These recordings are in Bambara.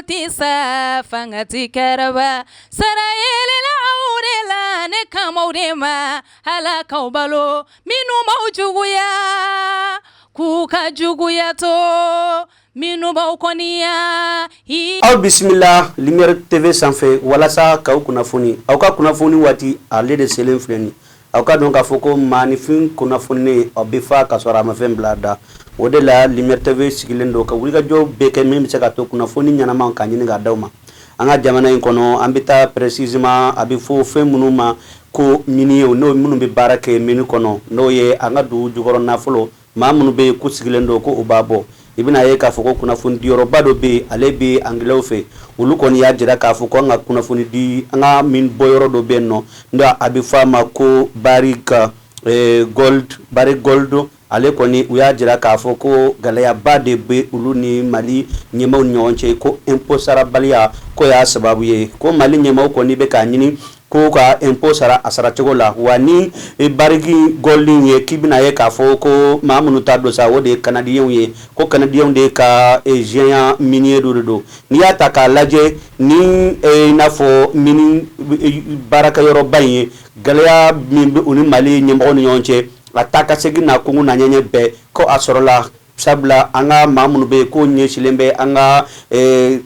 tɛ sa, fanga tɛ karaba. Sara yelela aw de la, ne kan b'aw de ma. Ala k'aw balo, minnu b'aw juguya, k'u ka juguya to, minnu b'aw kɔniya. Aw bisimila Lumière TV sanfɛ walasa k'aw kunnafoni. Aw ka kunnafoni waati ale de selen filɛ nin. Aw ka dɔn k'a fɔ ko maaninfin kunnafoni aw bɛ fa ka sɔrɔ a ma fɛn bila a da. O de la Lumière TV sigilen don ka wulikajɔ bɛɛ kɛ min bɛ se ka to kunnafoni ɲɛnama ka ɲini k'a d'aw ma. An ka jamana in kɔnɔ, an bɛ taa précisément a bɛ fɔ fɛn minnu ma ko miniers, n'o minnu bɛ baara kɛ mine kɔnɔ, n'o ye an ka dugu jukɔrɔ nafolo, maa minnu bɛ yen k'u sigilen don ko u b'a bɔ. I bɛna ye k'a fɔ ko kunnafoni diyɔrɔba dɔ bɛ yen, ale bɛ angilɛw fɛ. Olu kɔni y'a jira k'a fɔ ko an ka kunnafoni di, an ka mine bɔyɔrɔ dɔ bɛ yen nɔ, n'o a bɛ fɔ a ma ko Barrick Gold. Barrick Gold ale kɔni, u y'a jira k'a fɔ ko gɛlɛyaba de bɛ olu ni Mali ɲɛmaaw ni ɲɔgɔn cɛ, ko impôt sarabaliya ko y'a sababu ye, ko Mali ɲɛmaaw kɔni bɛ k'a ɲini ko ka impôt sara a saracogo la. Wa ni Barrick Gold ye, k'i bɛna ye k'a fɔ ko maa minnu ta don sa, o de ye Canadiens ye, ko Canadiens de ka géant minier dɔ de don. N'i y'a ta k'a lajɛ ni i n'a fɔ mine baarakɛyɔrɔba in ye, gɛlɛya min bɛ u ni Mali ɲɛmɔgɔw ni ɲɔgɔn cɛ, a taa ka segin n'a kungo n'a ɲɛɲɛ bɛɛ, ko a sɔrɔla sabula an ka maa minnu bɛ yen k'o ɲɛsinnen bɛ an ka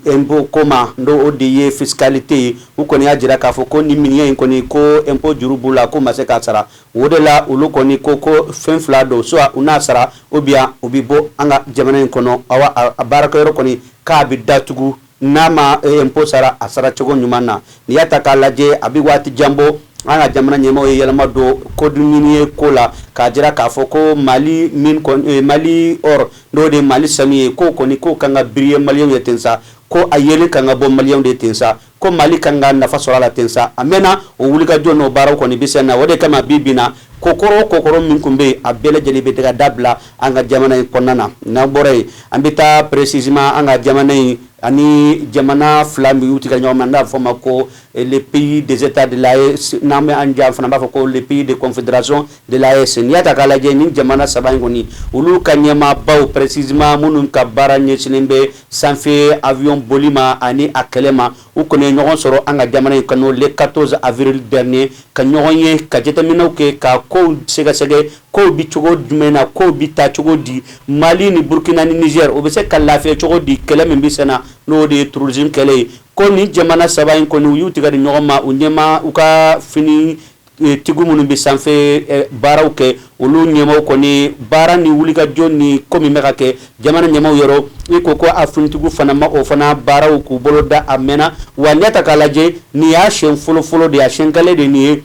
impôt ko ma, n'o o de ye fiscalité ye, u kɔni y'a jira k'a fɔ ko ni minier in kɔni, ko impôt juru b'u la, ko ma se k'a sara. O de la olu kɔni ko ko fɛn fila don: soit u n'a sara, ou bien u bɛ bɔ an ka jamana in kɔnɔ. Awa, a baarakɛyɔrɔ kɔni, k'a bɛ datugu n'a ma impôt sara a sara cogo ɲuman na. N'i y'a ta k'a lajɛ, a bɛ waati jan bɔ, an ka jamana ɲɛmaaw ye yɛlɛma don code minier ko la, k'a jira k'a fɔ ko Mali min, Mali or, n'o de ye Mali sanu ye, k'o kɔni k'o kan ka briller Maliyɛnw ye ten sa, ko a yeli kan ka bɔ Maliyɛnw de ten sa, ko Mali kan ka nafa sɔrɔ a la ten sa. A mɛnna, o wulikajɔ n'o baaraw kɔni bɛ sen na. O de kama bi bi na, kokɔrɔ kokɔrɔ min tun bɛ yen, a bɛɛ lajɛlen bɛ ka dabila an ka jamana in kɔnɔna na. N'an bɔra yen, an bɛ taa précisément an ka jamana in ani jamana fila min y'u tigɛ ɲɔgɔn ma, n'a bɛ fɔ o ma ko les pays des états de l'AES, n'an bɛ an ja fana b'a fɔ ko les pays de confédération de l'AES. N'i y'a ta k'a lajɛ, nin jamana saba in kɔni, olu ka ɲɛmaabaw, précisément minnu ka baara ɲɛsinnen bɛ sanfɛ avion boli ma ani a kɛlɛ ma, u kɔni ye ɲɔgɔn sɔrɔ an ka jamana in kɔnɔ le 14 avril dernier, ka ɲɔgɔn ye, ka jateminɛw kɛ, ka kow sɛgɛsɛgɛ, kow bi cogo jumɛn na, kow bi taa cogo di, Mali ni Burkina ni Niger, o bɛ se ka lafiya cogo di, kɛlɛ min bɛ sen na, n'o de ye terrorisme kɛlɛ ye. Ko nin jamana saba in kɔni, u y'u tigɛ di ɲɔgɔn ma, u ɲɛma u ka fini tigiw minnu bɛ sanfɛ baaraw kɛ, olu ɲɛmaw kɔni, baara ni wulikajɔ ni ko min bɛ ka kɛ jamana ɲɛmaw yɔrɔ, i ko ko a finitigiw fana ma o fana baaraw k'u bolo da a mɛnna. Wa n'i y'a ta k'a lajɛ, nin y'a siɲɛ fɔlɔ fɔlɔ de ye, a siɲɛ kelen de nin ye,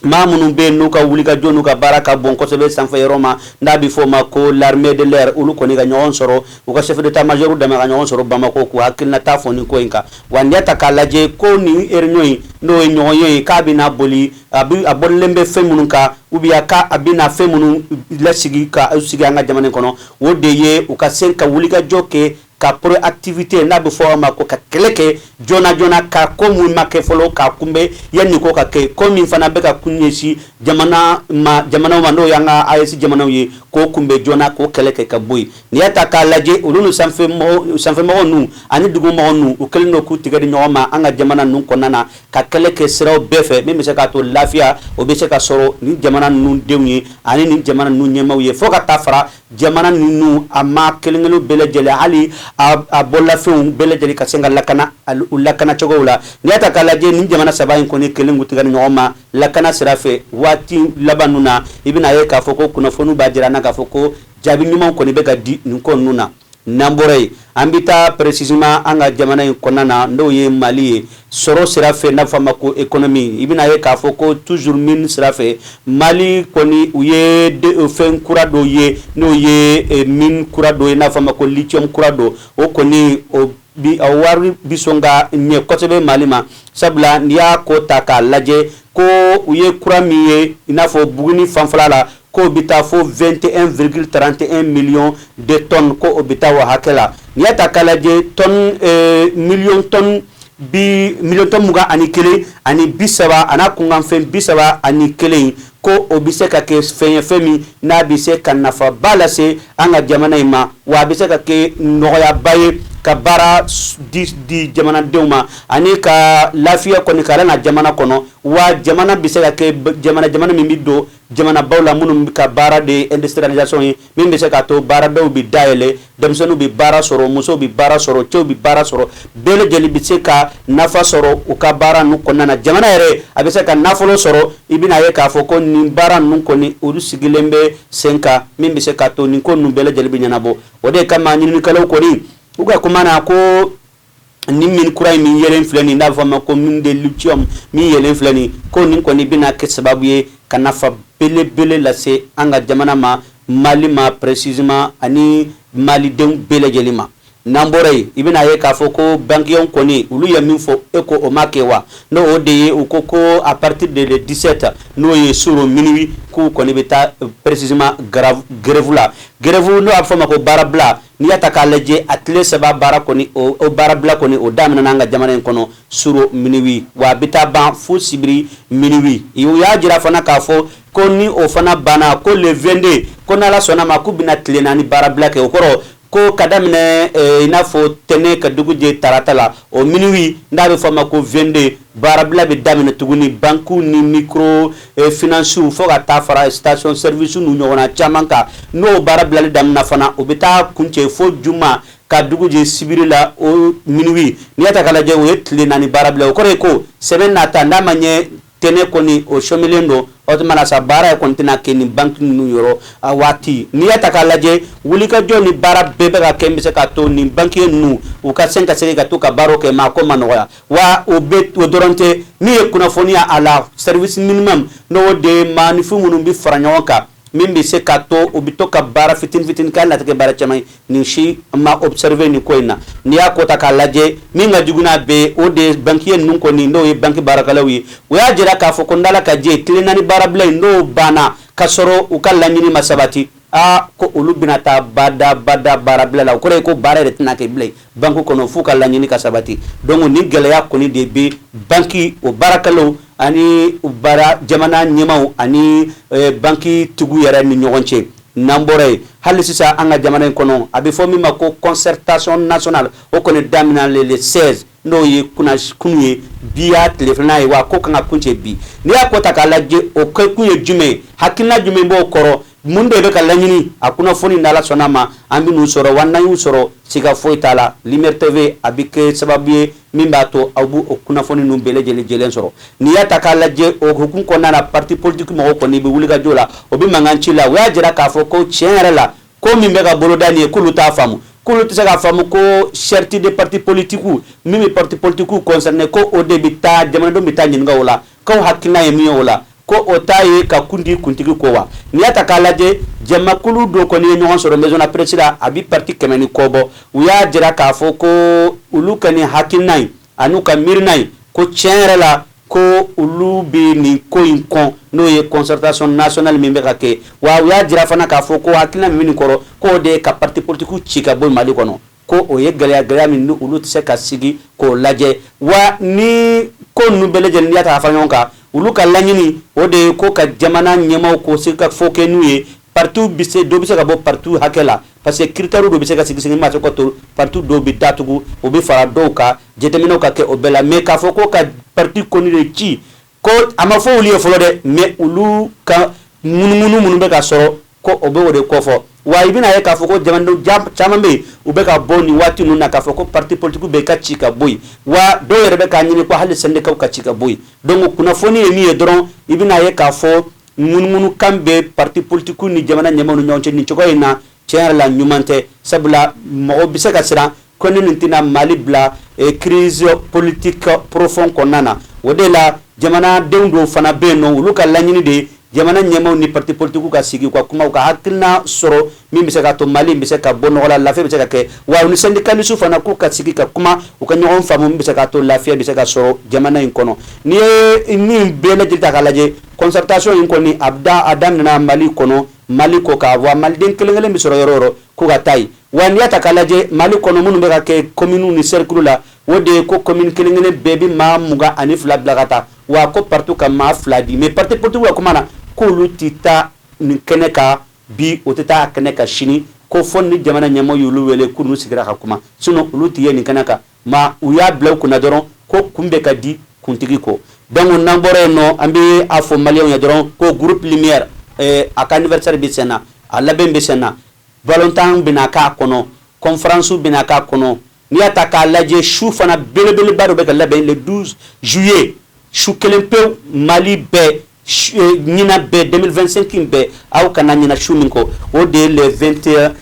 maa minnu bɛ yen n'u ka wulikajɔ n'u ka baara ka bon kosɛbɛ sanfɛ yɔrɔ ma, n'a bɛ fɔ o ma ko l'armée de l'air, olu kɔni ka ɲɔgɔn sɔrɔ, u ka chef d'état major dama ka ɲɔgɔn sɔrɔ Bamakɔ, k'u hakilinata fɔ nin ko in kan. Wa n'i y'a ta k'a lajɛ, ko nin réunion in, n'o ye ɲɔgɔn ye, k'a bɛna boli, a bɛ a bɔlen bɛ fɛn minnu kan, ou bien k'a a bɛna fɛn minnu lasigi ka sigi an ka jamana in kɔnɔ, o de ye u ka se ka wulikajɔ kɛ ka proactivité, n'a bɛ fɔ a ma ko ka kɛlɛ kɛ joona joona, ka ko mun ma kɛ fɔlɔ k'a kunbɛn yanni ko ka kɛ, ko min fana bɛ ka kun ɲɛsin jamana ma, jamanaw ma, n'o y'an ka AES jamanaw ye, k'o kunbɛn joona, k'o kɛlɛ kɛ ka bɔ yen. N'i y'a ta k'a lajɛ, olu ni sanfɛmɔgɔw, sanfɛmɔgɔw ninnu ani dugumɔgɔw ninnu, u kɛlen don k'u tigɛ di ɲɔgɔn ma an ka jamana ninnu kɔnɔna na, ka kɛlɛ kɛ siraw bɛɛ fɛ min bɛ se k'a to lafiya o bɛ se ka sɔrɔ nin jamana ninnu denw ye ani nin jamana ninnu ɲɛmaaw ye, fo ka taa fara jamana ninnu a maa kelen kelen bɛɛ lajɛlen, hali a bɔlafɛnw bɛɛ lajɛlen ka se ka lakana u lakana cogow la. N'i y'a ta k'a lajɛ, nin jamana saba in kɔni kelen k'u tigɛ ni ɲɔgɔn ma lakana sira fɛ waati laban ninnu na, i bɛna ye k'a fɔ ko kunnafoniw b'a jira an na k'a fɔ ko jaabi ɲumanw kɔni bɛ ka di nin ko ninnu na. N'an bɔra yen, an bɛ taa précisément an ka jamana in kɔnɔna na, n'o ye Mali ye, sɔrɔ sira fɛ, n'a fɔ a ma ko économie. I bɛna ye k'a fɔ ko toujours mine sira fɛ, Mali kɔni, u ye fɛn kura dɔ ye, n'o ye mine kura dɔ ye, n'a fɔ a ma ko lithium kura dɔ. O kɔni, o bi a wari bi sɔn ka ɲɛ kosɛbɛ Mali ma, sabula n'i y'a ko ta k'a lajɛ, ko u ye kura min ye, i n'a fɔ Buguni fanfɛla la, k'o bɛ taa fo 21,31 millions de tonnes, ko o bɛ taa o hakɛ la. N'i y'a ta k'a lajɛ, tonne million tonne bi million tonne 21 ani 30 a n'a kunkanfɛn 31, ko o bɛ se ka kɛ fɛn ye, fɛn min n'a bɛ se ka nafaba lase an ka jamana in ma, wa a bɛ se ka kɛ nɔgɔyaba ye. ka baara di jamanadenw ma ani ka lafiya kɔni ka na jamana kɔnɔ. Wa jamana bɛ se ka kɛ jamana min bɛ don jamanabaw la minnu ka baara de industrialisation ye, min bɛ se k'a to baaradaw bɛ dayɛlɛ, denmisɛnninw bɛ baara sɔrɔ, musow bɛ baara sɔrɔ, cɛw bɛ baara sɔrɔ, bɛɛ lajɛlen bɛ se ka nafa sɔrɔ u ka baara ninnu kɔnɔna na. Jamana yɛrɛ a bɛ se ka nafolo sɔrɔ. I bɛna ye k'a fɔ ko nin baara ninnu kɔni, olu sigilen bɛ sen kan, min bɛ se k'a to nin ko ninnu bɛɛ lajɛlen bɛ ɲɛnabɔ. O de kama ɲininikɛlaw kɔni u ka kuma na ko ni mine kura in min yelen filɛ nin, n'a bɛ fɔ a ma ko mine de lithium min yelen filɛ nin, ko nin kɔni bɛna kɛ sababu ye ka nafa belebele lase an ka jamana ma, Mali ma précisément, ani malidenw bɛɛ lajɛlen ma. N'an bɔra yen, i bɛna ye k'a fɔ ko banquiers kɔni, olu ye min fɔ e ko o ma kɛ wa, n'o o de ye u ko ko à partir de le 17, n'o ye suro minuit, k'u kɔni bɛ taa précisément grève la. Grève n'o a bɛ fɔ o ma ko baarabila. N'i y'a ta k'a lajɛ, a tile 3 baara kɔni, o baarabila kɔni, o daminɛna an ka jamana in kɔnɔ suro minuit, wa a bɛ taa ban fo sibiri minuit. U y'a jira fana k'a fɔ ko ni o fana banna, ko le 22, ko n'Ala sɔnna ma, k'u bɛna tile 4 baarabila kɛ. O kɔrɔ ko ka daminɛ i n'a fɔ tɛnɛ ka dugu jɛ tarata la, o minuit, n'a bɛ fɔ a ma ko 22, baarabila bɛ daminɛ tuguni banques ni micro finance fo ka taa fara station service n'u ɲɔgɔnna caman kan. N'o baara bilali daminɛ fana, o bɛ taa kuncɛ fo juma ka dugu jɛ sibiri la, o minuit. N'i y'a ta k'a lajɛ, o ye tile 4 baara bila. O kɔrɔ ye ko semaine nata, n'a ma ɲɛ tɛnɛ kɔni o chômelen don, o tuma na sa baara kɔni tɛna kɛ nin banque ninnu yɔrɔ a waati. N'i y'a ta k'a lajɛ, wulikajɔ ni baara bɛɛ bɛ ka kɛ n bɛ se k'a to nin banquier ninnu u ka sen ka se ka to ka baaraw kɛ, mais a ko ma nɔgɔya. Wa o bɛ o dɔrɔn tɛ, min ye kunnafoniya a la, service minimum, n'o de ye maaninfin minnu bɛ fara ɲɔgɔn kan, min bɛ se k'a to u bɛ to ka baara fitinin fitinin kɛ, hali n'a tɛ kɛ baara caman ye, nin si ma observer nin ko in na. N'i y'a ko ta k'a lajɛ, min ka jugu n'a bɛɛ ye, o de ye banquier ninnu kɔni, n'o ye banque baarakɛlaw ye. O y'a jira k'a fɔ ko n'Ala ka jɛ, tile 4 baarabila in, n'o banna ka sɔrɔ u ka laɲini ma sabati, aa, ko olu bɛna taa bada bada baarabila la. O kɔrɔ ye ko baara yɛrɛ tɛna kɛ bilen banque kɔnɔ f'u ka laɲini ka sabati. Donc nin gɛlɛya kɔni de bɛ banque o baarakɛlaw ani baara jamana ɲɛmaw ani banque tigiw yɛrɛ ni ɲɔgɔn cɛ. N'an bɔra yen, hali sisan an ka jamana in kɔnɔ, a bɛ fɔ min ma ko concertation nationale, o kɔni daminɛ le 16, n'o ye kunun ye, bi y'a tile filanan ye, wa ko kan ka kuncɛ bi. N'i y'a ko ta k'a lajɛ, o kɛkun ye jumɛn ye? Hakilina jumɛn b'o kɔrɔ? Mun de bɛ ka laɲini? A kunnafoni, n'Ala sɔnna ma, an bɛ n'u sɔrɔ. Wa n'an y'u sɔrɔ, siga foyi t'a la, Lumière TV a bɛ kɛ sababu ye min b'a to aw b'o o kunnafoni ninnu bɛɛ lajɛlen jɛlen sɔrɔ. N'i y'a ta k'a lajɛ, o hukumu kɔnɔna na, parti politique mɔgɔw kɔni bɛ wulikajɔ la, o bɛ mankan ci la. U y'a jira k'a fɔ ko tiɲɛ yɛrɛ la, ko min bɛ ka boloda nin ye, k'olu t'a faamu, k'olu tɛ se k'a faamu ko charte de parti politique min bɛ parti politique concerné, ko o de bɛ taa jamanadenw bɛ taa ɲininka o la, k'aw hakilina ye min ye o la, ko o ta ye ka kun di kuntigi ko. Wa n'i y'a ta k'a lajɛ, jamakulu dɔ kɔni ye ɲɔgɔn sɔrɔ maison de la presse la, a bɛ parti 100 ni kɔ bɔ. U y'a jira k'a fɔ ko olu ka nin hakilina in an'u ka miirina in, ko tiɲɛ yɛrɛ la, ko olu bɛ nin ko in kɔn, n'o ye concertation nationale min bɛ ka kɛ. Wa u y'a jira fana k'a fɔ ko hakilina min bɛ nin kɔrɔ, k'o de ye ka parti politique ci ka bɔ Mali kɔnɔ, ko o ye gɛlɛya gɛlɛya min ni olu tɛ se ka sigi k'o lajɛ. Wa ni ko ninnu bɛɛ lajɛlen, n'i y'a ta k'a fara ɲɔgɔn kan, olu ka laɲini o de ye ko ka jamana ɲɛmaaw ko se ka fɔ kɛ n'u ye, parti bɛ se, dɔ bɛ se ka bɔ parti hakɛ la, parce que critère dɔ bɛ se ka sigi sigi, min b'a to ka to parti dɔw bɛ datugu, o bɛ fara dɔw kan, jateminɛw ka kɛ o bɛɛ la. Mais k'a fɔ ko ka parti kɔni de ci, ko a ma fɔ olu ye fɔlɔ dɛ, mais olu ka ŋunuŋunu minnu bɛ ka sɔrɔ, ko o bɛ o de kɔfɔ. Wa i bɛna ye k'a fɔ ko jamanadenw caman bɛ yen, u bɛ ka bɔ nin waati ninnu na k'a fɔ ko parti politique bɛ ka ci ka bɔ yen. Wa dɔw yɛrɛ bɛ k'a ɲini ko hali syndicat ka ci ka bɔ yen. Donc kunnafoni ye min ye dɔrɔn, i bɛna ye k'a fɔ ŋunuŋunukan bɛ parti politique ni jamana ɲɛmaaw ni ɲɔgɔn cɛ nin cogo in na. Tiɲɛ yɛrɛ la, ɲuman tɛ, sabula mɔgɔ bɛ se ka siran ko ni nin tɛna Mali bila crise politique profond kɔnɔna na. O de la jamanadenw dɔw fana bɛ yen nɔ, olu ka laɲini de ye jamana ɲɛmaaw ni parti politique ka sigi, u ka kuma, u ka hakilina sɔrɔ min bɛ se ka to Mali bɛ se ka bɔ nɔgɔ la, lafiya bɛ se ka kɛ. Wa ni syndicaliste fana, k'u ka sigi ka kuma, u ka ɲɔgɔn faamu, min bɛ se ka to lafiya bɛ se ka sɔrɔ jamana in kɔnɔ. N'i ye nin bɛɛ lajɛlen ta k'a lajɛ, concertation in kɔni a da a daminɛna Mali kɔnɔ, Mali ko kan, wa maliden kelen kelen bɛ sɔrɔ yɔrɔ o yɔrɔ k'u ka taa yen. Wa n'i y'a ta k'a lajɛ, Mali kɔnɔ, minnu bɛ ka kɛ commune ni cercle la, o de ye ko commune kelen kelen bɛɛ bɛ maa 22 bila ka taa, wa ko parti ka maa 2 di. Mais parti politique ka kuma na, k'olu tɛ taa nin kɛnɛ kan bi, o tɛ taa kɛnɛ kan sini. Ko fɔ ni jamana ɲɛmɔgɔ y'olu wele k'u n'u sigira ka kuma, sinon olu tɛ ye nin kɛnɛ kan. Ma u y'a bila u kunna dɔrɔn ko kun bɛ ka di kuntigi kɔ. Donc n'an bɔra yen nɔ, an bɛ a fɔ maliyɛnw ye dɔrɔn ko groupe Lumière, a ka anniversaire bɛ sen na, a labɛn bɛ sen na. Balontan bɛna k'a kɔnɔ, conférence bɛna k'a kɔnɔ. N'i y'a ta k'a lajɛ, su fana belebeleba dɔ bɛ ka labɛn le 12 juillet, su kelen pewu Mali bɛɛ ɲinan bɛɛ, 2025 in bɛɛ, aw kana ɲina su min kɔ, o de ye le 21,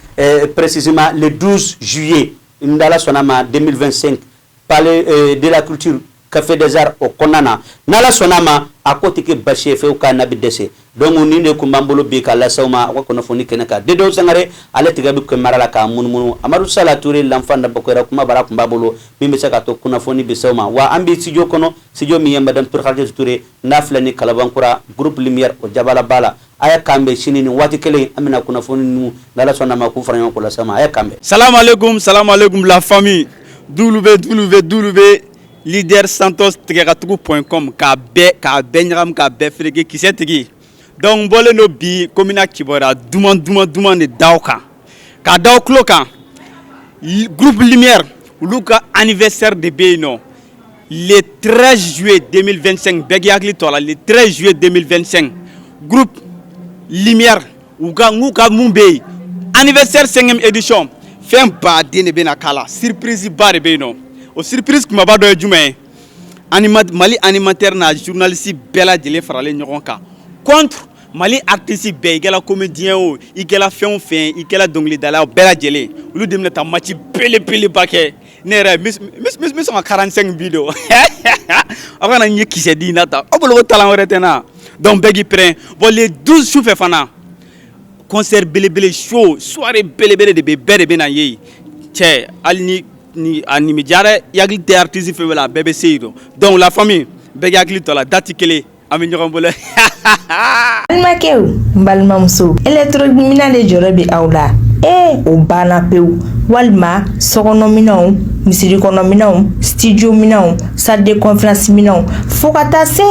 précisément le 12 juillet, ni Ala sɔnna ma, 2025, palais de la culture, café des arts o kɔnɔna na. N'Ala sɔnna ma, a ko tɛ kɛ basi ye fewu k'a na bɛ dɛsɛ. Donc nin de kun b'an bolo bi k'a lase aw ma aw ka kunnafoni kɛnɛ kan. Dedew Sangare, ale tigɛ bɛ kɛ mara la k'a munumunu. Amadu Sala Ture, l'enfant de Bokɛra, kuma bara kun b'a bolo min bɛ se k'a to kunnafoni bɛ se aw ma. Wa an bɛ studio kɔnɔ, studio min ye madame Toure Khadija Toure n'a filɛ ni Kalabankura, groupe Lumière o jabalaba la. A y'a k'an bɛn sini nin waati kelen, an bɛna kunnafoni ninnu, n'Ala sɔnna ma, k'u fara ɲɔgɔn k'o lase aw ma. A y'a k'an bɛn. Salam alaikum, salam alaikum la famille. www leader santos tigɛkatugu.com, k'a bɛɛ ɲagami, k'a bɛɛ fereke kisɛ tigi. Donc n bɔlen don bi komina kibaruya duman duman duman de d'aw kan k'a d'aw tulo kan. Groupe Lumière, olu ka anniversaire de bɛ yen nɔ le 13 juillet 2025. Bɛɛ k'i hakili to a la, le 13 juillet 2025, groupe Lumière u ka n'u ka mun bɛ yen, anniversaire 5e édition. Fɛn baden de bɛna k'a la, surprise ba de bɛ yen nɔ. O surprise kumaba dɔ ye jumɛn ye? Mali animateur n'a journaliste bɛɛ lajɛlen faralen ɲɔgɔn kan contre Mali artiste bɛɛ. I kɛra comédien o, i kɛra fɛn o fɛn, i kɛra dɔnkilidala o, bɛɛ lajɛlen, olu de bɛna taa match belebeleba kɛ. Ne yɛrɛ n bɛ sɔn ka 45 bi don. Aw kana n ye kisɛ di in na ta, aw bolo ko talent wɛrɛ tɛ n na. Donc bɛɛ k'i prêt. Bon, le 12 sufɛ fana, concert belebele, show, soirée belebele de bɛ, bɛɛ de bɛ na ye. Cɛ, hali ni a nin bɛ diya dɛ, i hakili tɛ artiste fɛn fɛn la, a bɛɛ bɛ se yen nɔ. Donc la famille, bɛɛ k'i hakili to a la, date kelen, an bɛ ɲɔgɔn bolo. Balimakɛw, n balimamuso, électronique de jɔrɔ bɛ aw la. Ee, o banna pewu. Walima sokɔnɔminɛnw, misiri kɔnɔminɛnw, studio minɛnw, salle de conférence minɛnw, fo ka taa se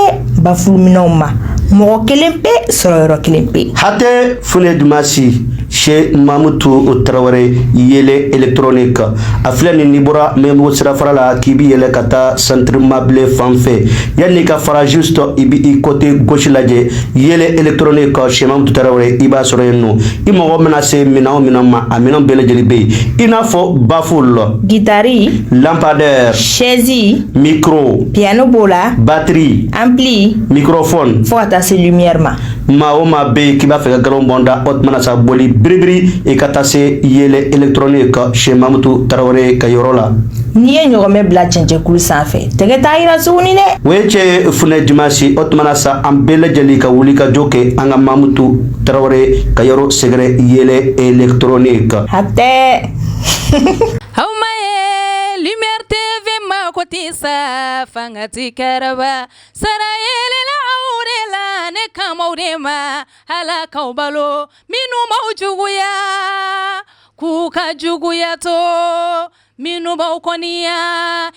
baffle minɛnw ma, mɔgɔ kelen pe sɔrɔ yɔrɔ kelen pe. Hatɛ Fune Dumasi chez Mamutu Tarawele, Yele électronique. A filɛ nin, n'i bɔra Mɛnbugu sirafara la k'i bi yɛlɛ ka taa centre mabile fan fɛ, yanni ka fara, juste i bi i côté gauche lajɛ, Yele électronique chez Mamutu Tarawele, i b'a sɔrɔ yen nɔ. I mago mana se minɛn o minɛn ma, a minɛn bɛɛ lajɛlen bɛ yen, i n'a fɔ baffle, guitare, lampadaire, chaise, micro, piano b'o la, batterie, ampli, microphone, fo ka taa se lumière ma. Maa o maa bɛ yen k'i b'a fɛ ka galon bɔn da, o tuma na sa, boli biribiri i ka taa se Yele électronique chez Mamutu Tarawele ka yɔrɔ la. N'i ye ɲɔgɔmɛ bila cɛncɛnkulu sanfɛ, tɛgɛ t'a yira tuguni dɛ. O ye cɛ Funɛ Dimasi. O tuma na sa, an bɛɛ lajɛlen ka wuli ka jɔ kɛ an ka Mamutu Tarawele ka yɔrɔ sɛgɛrɛ, Yele électronique. Hatɛ. Aw ma ye Lumière TV ma ko tɛ sa fanga ti kɛrɛba sara yelela aw de la, ne kamaw de ma Ala k'aw balo minnu b'aw juguya k'u ka juguya to minnu b'aw kɔniya.